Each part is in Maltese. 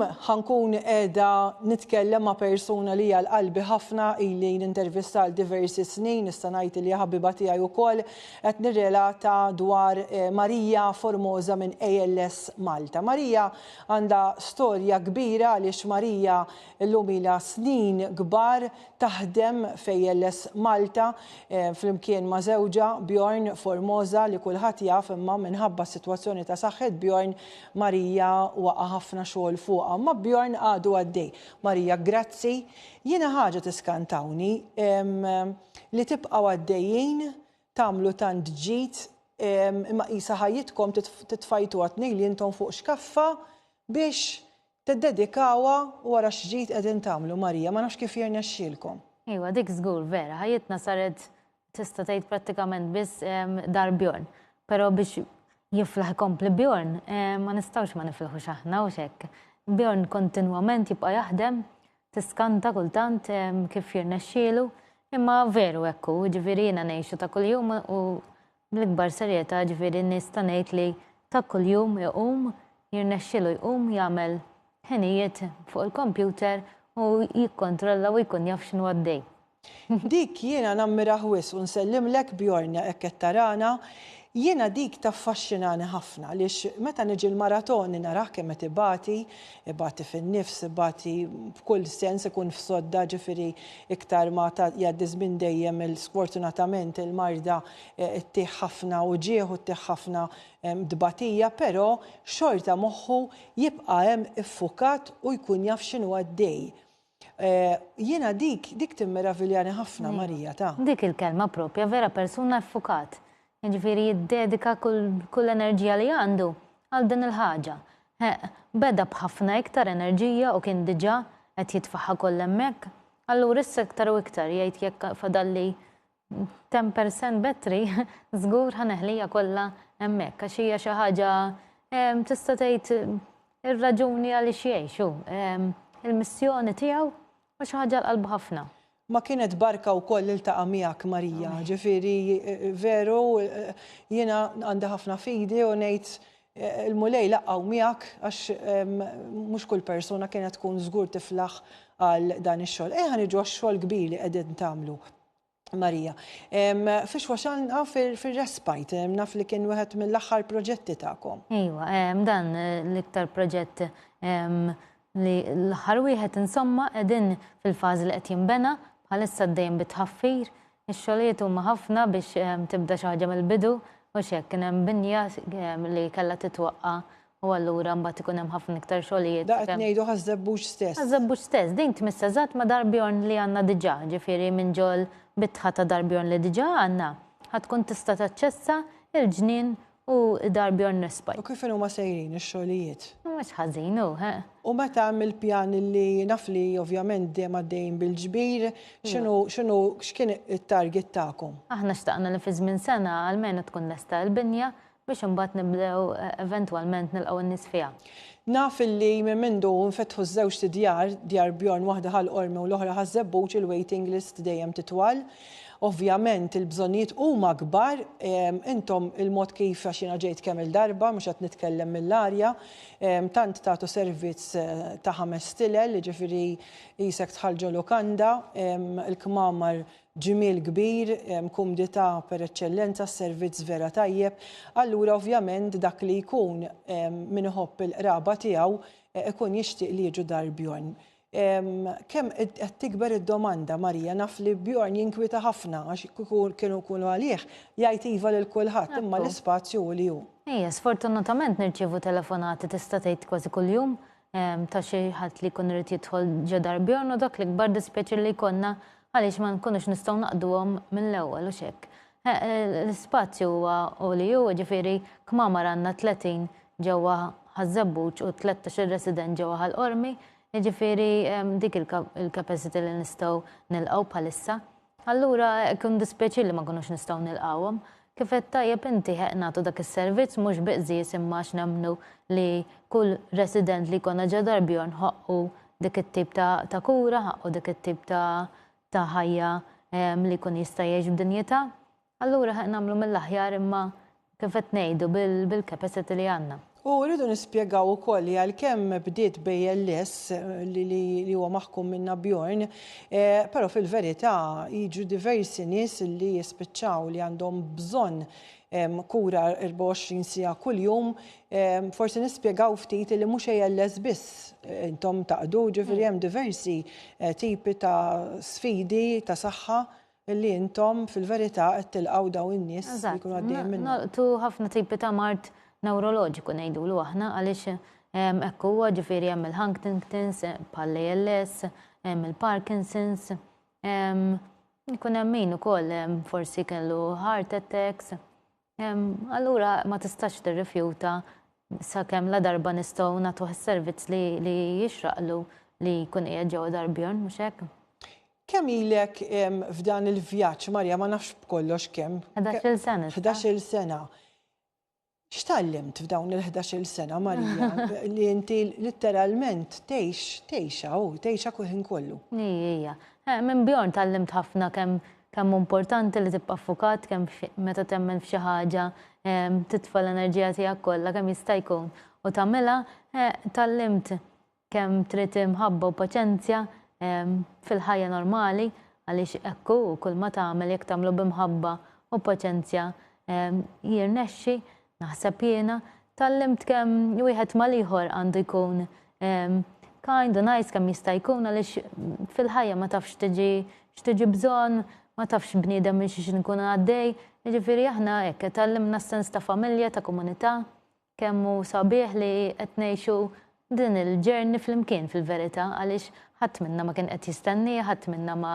Illum ħa nkun qiegħda nitkellem ma' persuna li hija għal qalbi ħafna, ili nintervista għal diversi snin, nista' ngħid li hija ħabiba tiegħi wkoll, qed nirrelata dwar Maria Formosa minn ALS Malta. Maria għandha storja kbira għaliex Maria llum ilha snin kbar taħdem f'ALS Malta flimkien ma' żewġha Bjorn Formosa li kulħadd jaf imma minħabba s-sitwazzjoni ta' saħħet Bjorn Maria waqa' ħafna xogħol fuqha. Imma Bjorn għadu għaddej. Maria grazzi. Jiena ħaġa tiskantawni li tibqgħu għaddejjin tagħmlu tant ġid imma qisha ħajjitkom titfajtuha tnejn li intom fuq xkaffa biex Tiddedikawha u ara x'ġid qegħdin tagħmlu Marija, ma nafx kif jirnexxielkom. Iva, dik żgur vera, ħajjitna saret tista' tgħid prattikament biss dar Bjorn. Però biex jiflaħ ikompli Bjorn, ma nistgħux ma nifilħux aħna hux hekk. Bjorn kontinwament jibqa' jaħdem, tiskanta kultant kif jirnexxielu, imma veru hekk hu, jiġifieri jiena ngħixu ta' kuljum u Bl-ikbar serjetà ġifieri nista' ngħid li ta' kuljum iqum, jirnexxielu jqum jagħmel ħinijiet fuq il-kompjuter u jikkontrolla u jkun jaf x'inhu għaddej. Dik jiena nammirah wisq u nsellimlek Bjorn hekk qed tarana, jiena dik taffaxxinani ħafna għaliex meta niġi l-maratoni narah kemm qed ibati, ibati fin-nifs, ibati f'kull sens, ikun f'sodda ġifieri iktar ma jgħaddi żmien dejjem sfortunatament il-marda ttih ħafna uġigħ u ttih ħafna tbatija, però xorta moħħu jibqa' hemm iffukat u jkun jaf x'inhu għaddej. Jiena dik, dik timmeraviljani ħafna Marija ta'. Dik il-kelma propja, vera persuna ffukat. Jiġifieri jiddedika kull enerġija li għandu għal din il-ħaġa. Beda b'ħafna iktar enerġija u kien diġà qed jitfagħha kollha hemmhekk, allura issa iktar u iktar jgħid jekk fadalli 10% battery żgur ħa neħlija kollha hemmhekk għax hija xi ħaġa tista' tgħid ir-raġuni għaliex jgħix hu, il-missjoni tiegħu u xi ħaġa għal qalbu ħafna. Ma kienet barka wkoll niltaqa' miegħek Marija, ġifieri veru jiena għandi ħafna fidi u ngħid il-Mulej laqgħu miegħek għax mhux kull persuna kienet tkun żgur tiflaħ għal dan ix-xogħol. Ejja niġu għax-xogħol kbir li qegħdin tagħmlu. Marija. Fiex wasalna fir-respite, naf li kien wieħed mill-aħħar proġetti tagħkom. Iva, dan l-iktar proġett li l-aħħar wieħed insomma qegħdin fil-fażi li qed jinbena, bħalissa għaddejjin bit-tħaffir, ix-xogħlijiet huma ħafna biex tibda xi ħaġa mill-bidu u x'hekk kien hemm binja li kellha titwaqqa' U allura mbagħad ikun hemm ħafna iktar xogħlijiet. Da qed ngħidu ħaż-żebbuġ stess. Ħaż-żebbuġ stess. Din tmiss eżatt ma' Dar Bjorn li għandna diġà, ġifieri minn ġol bitħa ta' Dar Bjorn li diġà għandna, ħa tkun tista' taċċessa l-ġnien u Dar Bjorn Respite. U kif inhuma sejrin ix-xogħlijiet? Mhux ħażin hu, he. U meta hemm il-pjan li naf li ovvjament dejjem għaddejjin bil-ġbir, x'inhu x'inhu x'kien it-target tagħkom? Aħna xtaqna li fi żmien sena almenu tkun lesta l-binja biex imbagħad nibdew eventwalment nilqgħu n-nies fiha. Naf illi minn mindu nfetħu ż-żewġt idjar, Djar Bjorn waħda Ħal Qormi u l-oħra Ħaż-Żebbuġ il-waiting list dejjem titwal. Ovvjament il-bżonnijiet huma kbar, intom il-mod kif għax jiena ġejt kemm-il darba mhux qed nitkellem mill-arja, tant tagħtu servizz ta' ħames stilel, jiġifieri qisek dħalt ġo lukanda, il-kmamar Ġmiel kbir, kumdità per eċċellenza, servizz vera tajjeb. Allura ovvjament dak li jkun min iħobb il-qraba tiegħu ikun jixtieq li jiġu dar Bjorn. Kemm qed tikber id-domanda, Marija, naf li Bjorn jinkwieta ħafna għax kieku kienu jkunu għalih jgħid iva lil kulħadd imma l-ispazju hu li hu. Ejja, sfortunatament nirċievu telefonati tista' tgħid kważi kuljum ta' xi ħadd li jkun irid jidħol ġo Dar Bjorn u dak l-ikbar dispjaċir li jkollna għaliex ma nkunux nistgħu naqduhom mill-ewwel hux hekk. L-ispazju huwa hu li hu, jiġifieri kmamar għandna 30 ġewwa Ħaż-Żebbuġ u 13-il resident ġewwa Ħal Qormi, jiġifieri dik il-capacity li nistgħu nilqgħu bħalissa. Allura ikun dispjaċir li ma nkunux nistgħu nilqgħuhom. Kif għedt tajjeb inti, nagħtu dak is-servizz mhux bi qżież imma għax nemmnu li kull resident li jkollna ġo Dar Bjorn ħaqqu dik it-tip ta' kura, ħaqqu dik it-tip ta' ħajja li jkun jista' jgħix b'dinjità. Allura nagħmlu mill-aħjar imma kif qed ngħidu bil-capacity li għandna. U rridu nispjegaw ukoll li għalkemm bdiet b'ALS li li huwa maħkum minna Bjorn, però fil-verità jiġu diversi nies li jispiċċaw li għandhom bżonn kura 24 siegħa kuljum. Forsi nispjegaw ftit li mhux ALS biss intom taqdu, ġifieri hemm diversi tipi ta' sfidi ta' saħħa Li intom fil-verità qed tilqgħu dawn in-nies li jkunu għaddejjin minnha. Nolqtu ħafna tipi ta' mard newroloġiku ngħidulu aħna għaliex hekk huwa ġifieri hemm il-Huntington's bħall-ALS, hemm il-Parkinson's, ikun hemm min ukoll forsi kellu heart attacks. Allura ma tistax tirrifjuta sakemm la darba nistgħu nagħtuh is-servizz li jixraqlu li jkun qiegħed ġewwa Dar Bjorn, mhux hekk? Kemm ilek f'dan il-vjaġġ, Maria, ma nafx b'kollox kemm. 11-il sena. 11-il sena. X'tgħallimt f'dawn il-11-il sena, Maria, li inti litteralment tgħix, tgħixha u tgħixha kull ħin kollu? Ija, ija. Minn Bjorn tgħallimt ħafna kemm kemm hu importanti li tibqa' ffukat, kemm meta temmen f'xi ħaġa titfa' l-enerġija tiegħek kollha kemm jista' jkun u tagħmilha. Tgħallimt kemm trid imħabba u paċenzja fil-ħajja normali għaliex hekk hu kull ma tagħmel jekk tagħmlu b'imħabba u paċenzja jirnexxi, naħseb jiena. Tgħallimt kemm wieħed mal-ieħor għandu jkun kind u nice kemm jista' jkun għaliex fil-ħajja ma tafx tiġi x'tiġi bżonn, ma tafx bniedem minn xiex nkun għaddej. Jiġifieri aħna hekk tgħallimna s-sens ta' familja, ta' komunità. Kemm hu sabiħ li qed ngħixu din il-journey flimkien fil-verità għaliex ħadd minna ma kien qed jistenniha, ħadd minna ma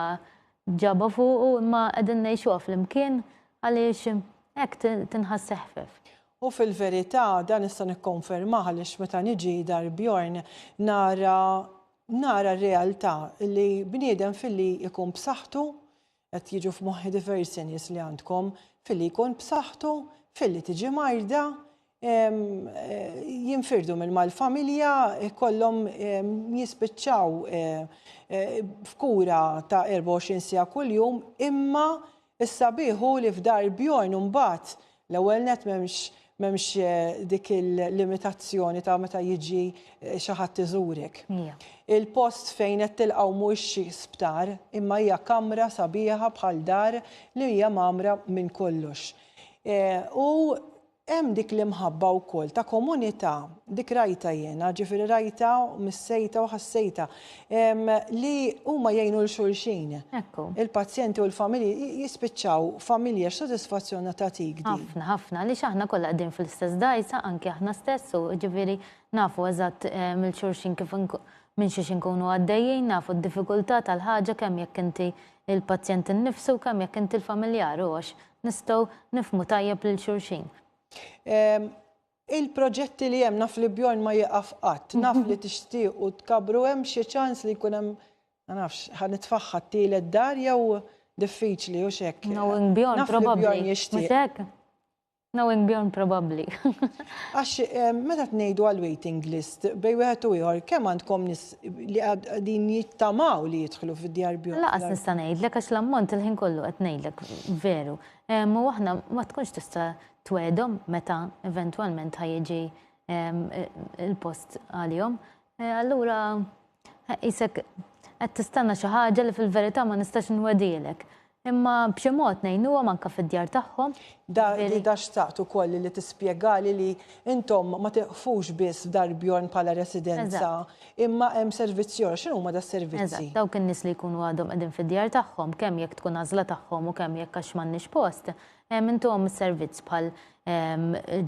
ġabha fuqu imma qegħdin ngħixuha flimkien għaliex hekk tinħass eħfef. U fil-verità dan nista' nikkonfermah għaliex meta niġi Dar Bjorn nara nara r-realtà li bniedem filli jkun b'saħħtu Qed jiġu f'moħħi diversi nies li għandkom filli jkun b'saħħtu, filli tiġi marda, jinfirdu minn mal-familja, kollhom jispiċċaw f'kura ta' 24 siegħa kuljum, imma s-sabiħ hu li f'dar Bjorn imbagħad L-ewwel nett m'hemmx m'hemmx dik il-limitazzjoni ta' meta jiġi xi ħadd iżurek. Il-post fejn qed tilqgħu mhuwiex xi sptar, imma hija kamra sabiħa bħal dar li hija mgħammra minn kollox. U hemm dik l-imħabba wkoll ta' komunità, dik rajtha jiena, ġifieri rajtha, missejtha u ħassejtha, li huma jgħinu 'l xulxin. Ekku. Il-pazjenti u l-familji jispiċċaw familja, x'sodisfazzjon tagħtik din? Ħafna, ħafna, għaliex aħna kollha qegħdin fl-istess dgħajsa, anki aħna stess, u ġifieri nafu eżatt lil xulxin kif minn xiex inkunu għaddejjin, nafu d-diffikultà tal-ħaġa kemm jekk inti l-pazjent innifsu u kemm jekk inti l-familjar u għax nistgħu nifhmu tajjeb lil xulxin. Il-proġetti li hemm naf li Bjorn ma jieqaf qatt, naf li tixtiequ tkabbru hemm xi ċans li jkun hemm ma nafx, ħa nitfaħħa t-tielet dar jew diffiċli hux hekk? Knowing Bjorn probabbli. Mhux hekk? Knowing Bjorn probabbli. Għax meta tnejdu għal waiting list bejn wieħed u ieħor kemm għandkom nies li qegħdin jittamaw li jidħlu fid-djar Bjorn? Lanqas nista' ngħidlek għax l-ammont il-ħin kollu qed ngħidlek veru. U aħna ma tkunx tista' twegħedhom meta eventwalment ħa jiġi il-post għalihom. Allura qisek qed tistenna xi ħaġa li fil-verità ma nistax nwegħdielek. Imma b'xi mod ngħinuhom anke fid-djar tagħhom. Da li da xtaqt ukoll li tispjegali li intom ma tiqfux biss f'Dar Bjorn bħala residenza imma hemm servizzi oħra. X'inhuma das-servizzi? Eżatt, dawk in-nies li jkunu għadhom qegħdin fid-djar tagħhom, kemm jekk tkun għażla tagħhom u kemm jekk għax m'għandniex post, Intuhom is-servizz bħal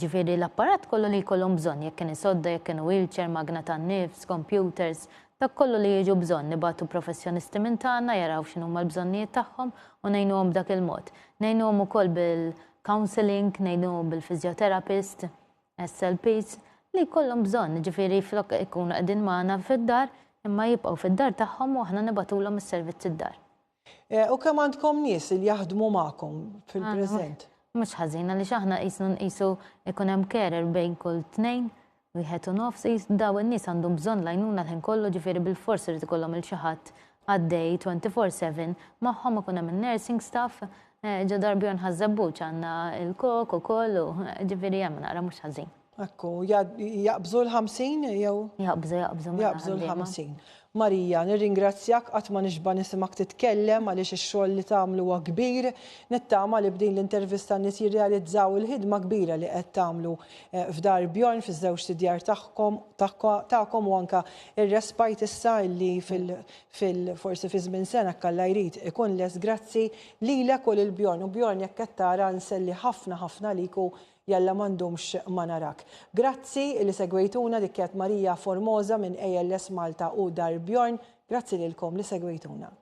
ġifieri l-apparat kollu li jkollhom bżonn, jekk inhi sodda, jekk inhu wheelchair, magna tan-nifs, computers, dak kollu li jiġu bżonn. Nibagħtu professjonisti minn tagħna jaraw x'inhuma l-bżonnijiet tagħhom u ngħinuhom b'dak il-mod. Ngħinuhom ukoll bil-counselling, ngħinuhom bil-physiotherapist, SLPs, li jkollhom bżonn, ġifieri flok ikunu qegħdin magħna fid-dar, imma jibqgħu fid-dar tagħhom u aħna nibagħtulhom is-servizz id-dar. U kemm għandkom nies li jaħdmu magħkom fil-preżent? Mhux ħażin għaliex aħna qisnu nqisu ikun hemm carer bejn kull tnejn, wieħed u nofs, daw in-nies għandhom bżonn l-għajnuna l-ħin kollu ġifieri bilfors irid ikollhom il xi ħadd għaddej 24/7 magħhom ikun hemm in-nursing staff, ġo Dar Bjorn Ħaż-Żebbuġ għandna l-kok ukoll u ġifieri hemm naqra mhux ħażin. Ekku, jaqbżu l-50 jew? Jaqbżu, jaqbżu. Mela jaqbżu l-50. Marija, nirringrazzjak qatt ma nixba' nisimgħek titkellem għaliex ix-xogħol li tagħmlu huwa kbir. Nittama li b'din l-intervista n-nies jirrealizzaw il-ħidma kbira li qed tagħmlu eh, f'Dar Bjorn fiż-żewġt idjar tagħkom tagħkom u anka ir-respite issa li fil fil forsi fi żmien sena kalla jrid ikun les grazzi lilek u lil Bjorn. U Bjorn jekk qed tara nselli ħafna ħafna liku Jalla ma ndumx ma narak. Grazzi li segwejtuna dik kienet Maria Formosa minn ALS Malta u Dar Bjorn. Grazzi lilkom li segwejtuna.